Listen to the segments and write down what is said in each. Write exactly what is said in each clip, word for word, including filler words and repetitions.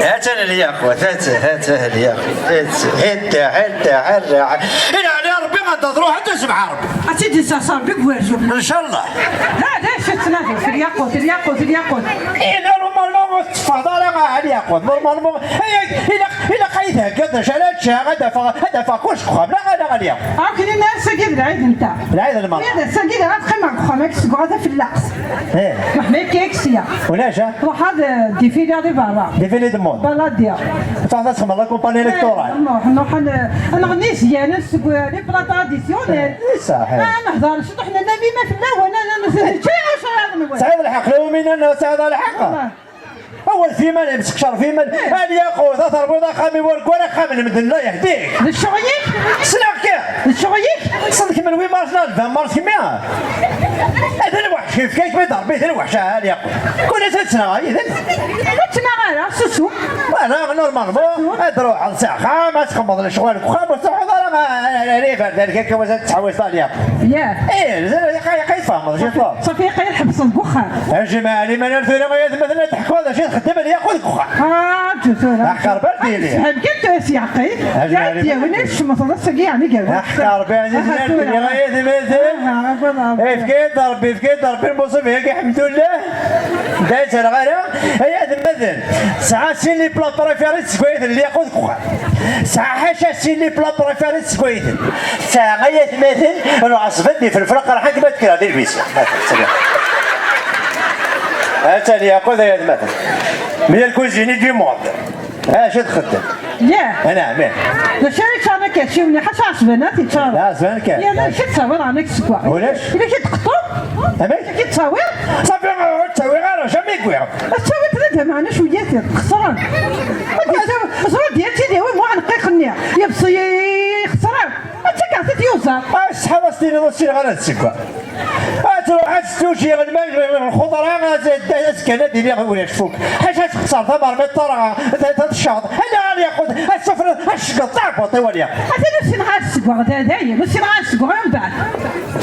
Atan lyaqut, atan, atan lyaqut, atan, atan, atan, atan. Ilɛen Ṛebbi, anda tṛuḥ, anda sebḥa Ṛebbi. Ad tt-id-nessers Ṛebbi deg werjum. Ncallah. D, d acu tettnadiḍ? Lyaqut, lyaqut, lyaqut. Eh, normalement ur tetteffɣeḍ ara ɣer lyaqut. Normalement, eh, ilaq, ilaq ad yi-theggiḍ d acu ara ččeɣ, ad afeɣ, ad afeɣ kullec deg uxxam. Neɣ ala a lyaqut. Akken i nnan ass-agi d lɛid-nteɣ. Lɛid n lmerḥ. Lɛid ass-agi dɣa ad qqimeɣ deg uxxam, ad k-sseggɛeɣ tafellaɣt. Eh. Ruḥ ma akka i k-sya. Ulac, ha? Ruḥ ad, euh, défiler di berra. Défilé du monde. Baladiɣ. Tṛuḥ ad txedmeḍ la campagne électorale. Eh, nruḥ, nruḥ ad n-, ad nɣenni izyanen seg, euh, les plats traditionnels. Eh, ṣaḥit. Ah, nehder ciṭuḥ n Namima fell-awen, ad nečča iɛucraḍ-nwen. Tesɛiḍ lḥeqq, Lawmina, tesɛiḍ lḥeqq. Wallah. Awal f iman-im, seqcer f iman. Eh. A lyaqut, a terwiḍ axxam-iw, ar war axxam n medden, Allah yehdik. D ccɣel-ik? Ssneɣ-k. D ccɣel-ik? Tessneḍ kemm n wi mars neɣ d vingt mars kemmi? D lweḥc, yefka-kem-id Ṛebbi d lweḥc, a lyaqut. Kul ass ad ttnaɣeɣ yid-k. Ur ttnaɣ ara, susem. Voilà, normalement, ad truḥeḍ s axxam, ad txedmeḍ lecɣal deg uxxam, ur truḥeḍ ara, a, a, a, a, iberdan, akka, wa, ad tettḥewwiseḍ a lyaqut. Yah. Eh, d, d, d, d, tfehmeḍ, je pense. Ṣafi, akka i tḥebseḍ deg uxxam. A jmaɛ, liman ar tura ay atmaten ad teḥkuḍ acu txeddem lyaqut deg uxxam. Ah, ǧǧu tura. Aḥqer berdili. Sḥel kan tura s yeɛqil. A jmaɛ, liman. Yeɛni tcemteḍ ass-agi yeɛni gar wa. Aḥqer berdili. Aha, tura. Ay atmaten. Aha, voilà. Efk-iyi-d Ṛebbi, efk-iyi-d Ṛebbi lmuṣiba-agi, ḥemdullah. Da ttreɣ ara. Ay atmaten. Tesɛa sin les plats préférés seg wayt n lyaqut deg uxxam. Tesɛa ḥaca sin les plats préférés seg wayt n. Tesɛa ay atmaten, lɛeṣba d ifelfel aqerḥan kma tekra di lbisa. Atan lyaqut ay atmaten. Meilleure cuisine du monde. Acu txeddem? Yah. Anɛam, ih. D acu ara yeččan akka, ciwni, ḥaca ɛesban ad t-yeččar. D aɛesban kan. Yah, d acu tettawiḍ ɛni seg wa? Ulac. Yella kra d-tqeṭṭuḍ? Amek? Kra d-tettawiḍ? Ṣafi, ur ttawiɣ ara, jamais wwiɣ. Ad tawiḍ tura da, meɛna cwiya-t, xesren. Ad d-yessaw-, ẓru d yal tiliwi, mu ɛenqiq-nni. Yeḍṣi, xesren. Ad tt-id-yuẓer. Ah, ṣṣeḥḥa ad s-tiniḍ ur ssineɣ ara ad ssewweɣ. Ad truḥ ad testuci lmal, lxuḍra, az-, azekka ad iniɣ ulac fuk. Ḥaca texṣer tamermiṭ, ṭṭarɣa, ta-, ta-, tecceḍ. Ala ara yaqut, ad tessufreḍ, ad tceggeḍ taɛebbuḍt i wali. Atan ur ssineɣ ad ssewweɣ, da, dayen, ur ssineɣ ad ssewweɣ, mbeɛd.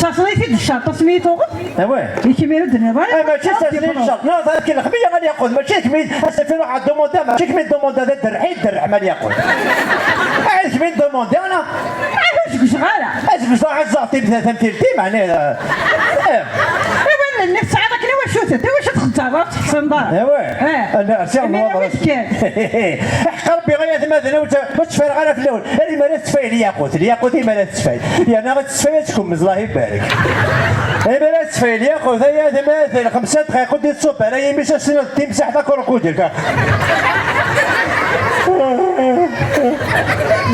Taṣlit-id ccerṭ, asmi i tuɣeḍ? Awah. I kemmini ur d-tenniḍ ara. Ah, mačči d taṣlit d ccerṭ. Non, d akken lexbiya ara yaqut, mačči d kemm i as-tafil ad d-dumundi, mačči kemm i d-dumundi, d aderreḥ i d-derreḥ ma yaqut. Ah, d kemm i d-dumundi, ana. Ah, ur sgejjeɣ ara. Ad sgejjeɣ, ad ẓẓeɣ tim-, tamtilt-im, ɛni, eh. Eh, wallen-nni tesɛiḍ akken i wacu-tent, i wacu txezzɛeḍ, ur tettḥessineḍ ara. Awah. Eh. Ana, rsiɣ imir nnwaḍer. Awi-d kan. Aḥeqq Rebbi, ay atmaten, ur tt-, ur ttfareɣ ara fell-awen. Ar imir ad tfay lyaqut, lyaqut imir ad tfay. Yerna ad tfay ad tkummez, Allah ibarek. Imir ad tfay lyaqut, ay atmaten, xemsa dqayeq ur d-iṣṣub ara yimi-s, ad s-tiniḍ d timsaḥt akkrukudilt.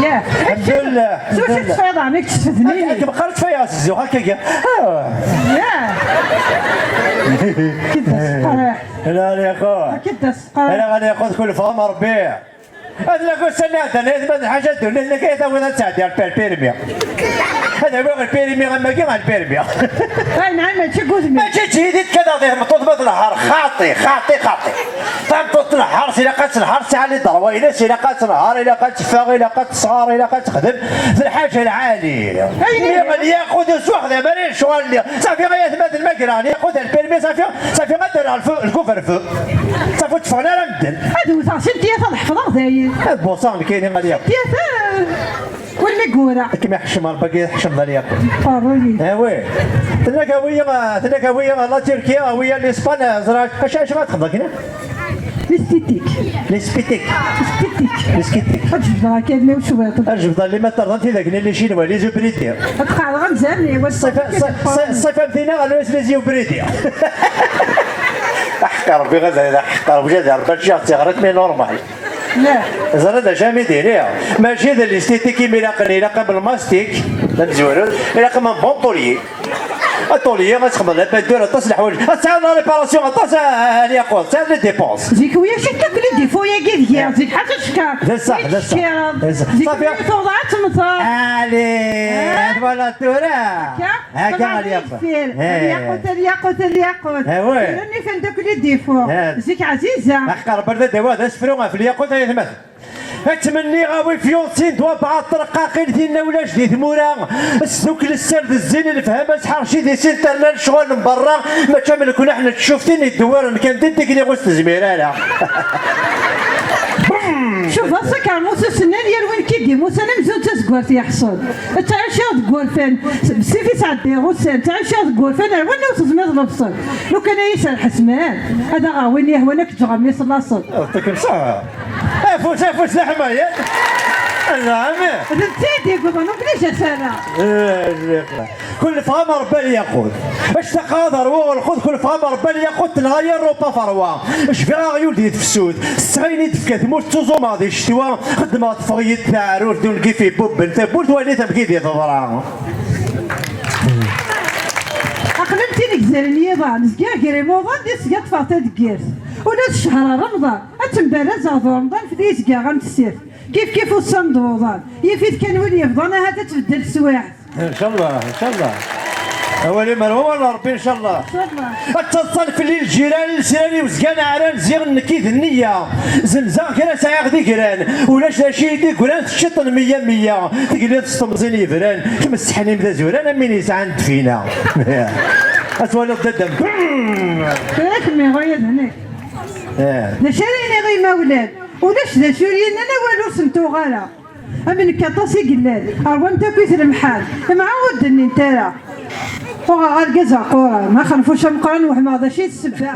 Yah. Alḥemdulillah. S wacu tesfayeḍ ɛni, kečč s tednin? Akka, akka meqqar ttfayeɣ s zzux, akka, akka. Ah. Yah. Kidda s-, la, la, ya xo. Kidda s-, Ala ɣani yaqut kul fɣem Rebbi. Ad la kul sani ɛeddan, ay tma d ḥaǧa ddunit, nekk ay tawiḍ ad tɛeddi ar perpirmi. Ad awiɣ lpirmi am wagi ɣer lpirmi. Ay, nɛam, mačči n wudem-iw. Mačči d tidi tkad-aɣ di tmeṭṭut ma tnehheṛ, xaṭi, xaṭi, xaṭi. Tameṭṭut tnehheṛ, ilaq ad tenheṛ, tesɛa les droits-ines, ilaq ad tenheṛ, ilaq ad teffeɣ, ilaq ad tesɣer, ilaq ad texdem. D lḥaǧa lɛali. Ay, mi ay. Lyaqut ur swaxdam ara lecɣal-nni. Ṣafi, ay atmaten, ma greɣ lyaqut ar permis, ṣafi, ṣafi ad d-rreɣ lfu-, lkufrfu. Ṣafi ur tteffɣen ara medden. Ad wteɣ si tiyat ad ḥefḍeɣ dayen. Ad buṣaɣ nekkini a lyaqut. Tiyat, ah, walmi yura. Ad kem-iḥeccem Rebbi, ad kem-iḥeccem a lyaqut. Ferru-yi. Ah oui. Tenna-k awi-yi, tenna-k awi-yi la Turquie, awi-yi l'Espagne, ẓriɣ acu, acu ad txedmeḍ kina? L'esthétique. L'esthétique. L'esthétique. L'esthétique. Ad jebdeɣ akka allen-iw cwiṭ. Ad jebdeɣ allen-im ad terḍen tidak-nni n les Chinois, les hybrides. Ad qeɛdeɣ amzar-nni, wa ṣṣifa, ṣṣifa am tina ɣer les yhybrides. Aḥeqq Rebbi, ad, aḥeqq Rebbi, ad Rebbi ad ččiɣ d tiɣrit, mais normal. Ẓriḍ d acu am i d-iniɣ? Mačči d l'esthétique imi ilaq, ilaq am lmastik, d amezwaru, ilaq am bon tôlier. Atôlier, ad txedmeḍ la peinture, aṭas n leḥwayeǧ. Ad tesɛiḍ la réparation, aṭas, a, a lyaqut, tesɛiḍ les dépenses. Zik ulac akk les défauts-agi deg-i, zik ḥaca cekkeṛ. D ṣṣeḥ, d ṣṣeḥ. D ṣṣeḥ. Zik imi tuɣeḍ ad temmteḍ. Allez, voilà tura. Akka, akka a lyaqut. A lyaqut, a lyaqut, a lyaqut. Ah ouais. Tura nni-ten akk les défauts. Zik ɛziza. Aḥeqq Rebbi, d adawa, d asefru ɣef lyaqut ay atmaten. Ad tmenniɣ a wi fyuḍ sin d wabɛaḍ treqqaqin, tinna ulac di tmura, sdukkel sser d zzin lefhama sḥerci di sin terna lecɣal n berra, mačči am leknaḥ n tcuftin iddewwiren kan di tikli ur s-tezmir ara. Ɣas akermus usennan yal win k-id-imusan amzun d tazeggaɣt yeḥṣel. Ttɛiciɣ deg wurfan, bessif i sɛeddayeɣ ussan, ttɛiciɣ deg wurfan ar wanda ur teẓmiḍ lebṣel. Lukan ay iserḥ ssman, ad aɣeɣ win yehwan ad k-ǧǧeɣ a mmi s laṣel. Yeɛṭikem ṣṣeḥḥa. Afus, afus, leḥmaya. Nɛam. D netta i d-yewwḍen, obligé ad t-rreɣ. Eh, kul fɣam Rebbi al yaqut. Actaqeɣ ad ṛwuɣ lxut, kul fɣam Rebbi al yaqut, tenɣa-yi rrupa ferwa. Cbiɣ aɣyul di tefsut, s tɣini d-tefka tmurt, ttuẓumeɣ di ccetwa, xeddmeɣ teffeɣ-iyi-d taɛrurt d ungif ibubben tawwurt, walit amek i di teḍra. Aql-am d tinegzal n yiḍan, zgiɣ gar imuḍan, di seg ad ṭṭfeɣ tadeggirt. Ula d ccehr Remḍan, ad temberrazeɣ d uremḍan, fell-i zgiɣ am tessirt. Kif kif ussan d wuḍan, yif-it kan win yebḍan, ahat ad tbeddel teswiɛt. Ncallah, ncallah. Awal imerwa wala Rebbi, ncallah. Ncallah. Ad taḍsan fell-i lǧiran, lesran iwezgan ɛran, ziɣ nekki d nniya. Zenzeɣ kra sɛiɣ d igran, ulac d acu i d-igran, teččiḍ-ten meyya meyya. Tegliḍ s temẓin yebran, kemm sseḥnim d azuran, am win yesɛan ddfina. Ad twaliḍ dadda-m. Tura kemmi ɣaya d nekk. Eh. D acu ara iniɣ i imawlan? Ulac d acu ur yennan awal ur sen-tuɣ ara. Am nekk aṭas i yellan, ṛwan-t akk i tlemḥan, imɛa ur d-nnint ara. Uɣeɣ argaz aquran, axenfuc ameqqran, wehmeɣ d acu i d ssebba.